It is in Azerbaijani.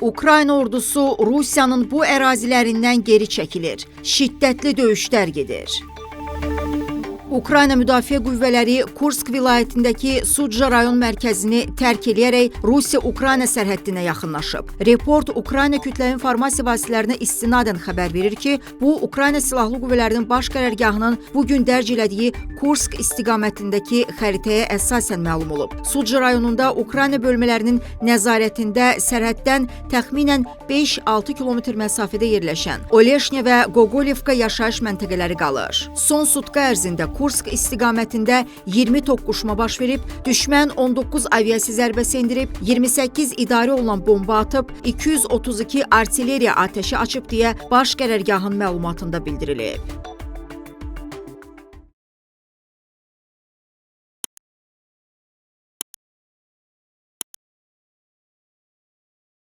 Ukrayna ordusu Rusiyanın bu ərazilərindən geri çəkilir. Şiddətli döyüşlər gedir. Ukrayna Müdafiə Qüvvələri Kursk vilayətindəki Suca rayon mərkəzini tərk eləyərək Rusiya-Ukrayna sərhəddinə yaxınlaşıb. Report Ukrayna kütləvi informasiya vasitələrinə istinadən xəbər verir ki, bu Ukrayna Silahlı Qüvvələrinin Baş Qərargahının bu gün dərc elədiyi Kursk istiqamətindəki xəritəyə əsasən məlum olub. Suca rayonunda Ukrayna bölmələrinin nəzarətində sərhəddən təxminən 5-6 kilometr məsafədə yerləşən Oleşnya və Gogolevka yaşayış məntəqələri qalır. Son sutka ərzində Kursk istiqamətində 20 toqquşma baş verib, düşmən 19 aviasiya zərbəsi endirib, 28 idarə olunan bomba atıb, 232 artilleriya atəşi açıb deyə Baş Qərargahın məlumatında bildirilib.